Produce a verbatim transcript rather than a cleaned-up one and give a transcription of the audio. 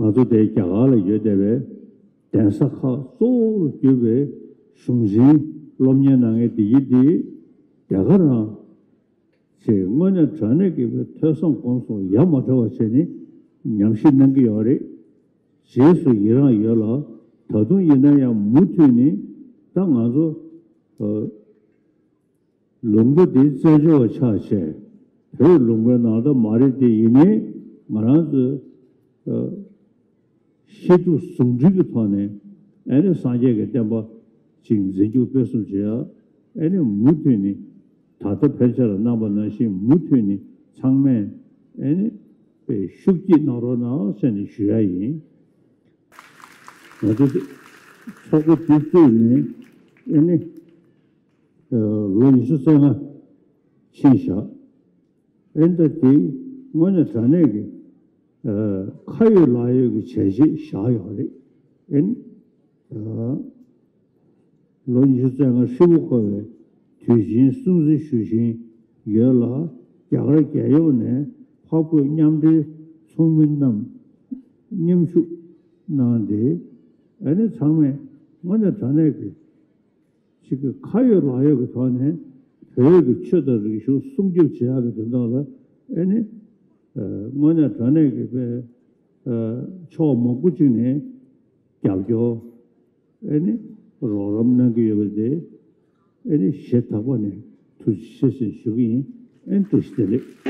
ང་ཚོ་དེ་རྒྱ་གར་ལ་ཡོད་བསྡད་པའི་གདན་ས་ཁག་གཙོ་བོར་གྱུར་པའི་གཞུང་ཆེན་སློབ་གཉེར་གནང་མཁན་དེ་ཡིན་དེ་དེ་ག་རང་ཆེས་དངོས་གནས་དྲང་གནས་ཀྱི་ཐོས་བསམ་སྒོམ་གསུམ་ཡ་མ་བྲལ་བ་བྱས་ནས་ཉམས་ཞིབ་གནང་གི་ཡོད་རེད། རྗེས་སུ་ཡི་རང་ཡོད་ལ། ད་དུང་ཡིན་ན་ཡང་མུ་མཐུད་ནས་ད་ང་ཚོ་ལུང་པ་འདི་བཙན་བྱོལ་བ་ཆགས་བྱས་བོད་ལུང་པའི་ནང་ལྟ་མ་རེད་དེ། ཡིན་ནའི་ང་རང་ཚོས་ཤེས་སྒྲུབ་ཟུང་འབྲེལ་གྱི་ཐོག་ནས་ཨེ་ནི་སངས་རྒྱས་ཀྱི་བསྟན་པ་ཅིག་འཛིན་སྐྱོང་སྤེལ་གསུམ་བྱེད་ཡ། ཨེ་ནི་མུ་མཐུད་ནས་ད་ལྟ་ཕལ་ཆེར་གནང་པ་ནང་བཞིན་མུ་མཐུད་ནས་ཚང་མས་ཨེ་ནི་ཤུགས་སྐྱེད་གནང་རོགས་གནང་ཟེར་ནས་ཞུ་ཡ་ཡིན། ང་ཚོ་ཚོགས་པ་འདི་བཙུགས་ནས་ཨེ་ནི་ལོ་ཉི་ཤུ་རྩ་ལྔ་ཕྱིན་བཞག་ཨེ་ནི་ད་དེ་དངོས་གནས་དྲང་གནས་ཀྱི་ཁ་ཡོད་ལག་ཡོད་ཀྱི་བྱས་རྗེས་བཞག་ཡོད་རེད། ཨེ་ནི། ལོ་ཉི་ཤུ་རྩ་ལྔ་ཧྲིལ་པོ་འཁོར་བའི་དུས་ཆེན་སྲུང་བརྩི་ཞུ་བཞིན་ཡོད་ལ། རྒྱ་གར་རྒྱལ་ཡོངས་ནས་འཕགས་བོད་མཉམ་འབྲེལ་ཚོགས་མི་རྣམས་མཉམ་ཞུགས་གནང་སྟེ། ཨ་ནི་ཚང་མས་དངོས་གནས་དྲང་གནས་ཀྱི་ཅིག་གི་ཁ་ཡོད་ལག་ཡོད་ཀྱི་ཐོག་ནས་བོད་ཀྱི་ཆོས་དང་རིག་གཞུང་སྲུང་སྐྱོབ་བྱེད་ཡག་གི་དོན་དག་ལ་ཨ་ནི་དངོས་གནས་དྲང་གནས་ཀྱི་དཔེ་ཕྱོགས་མང་པོ་ཅིག་ནས་རྒྱབ་སྐྱོར། ཨེ་ནི་རོགས་རམ་གནང་གི་ཡོད་པ་དེ་ཨེ་ནི་ཞེ་དྲག་པ་ནས་ཐུགས་རྗེ་ཆེ་ཟེར་ཞུ་གི་ཡིན། ཨེ་ནི་བཀྲ་ཤིས་བདེ་ལེགས།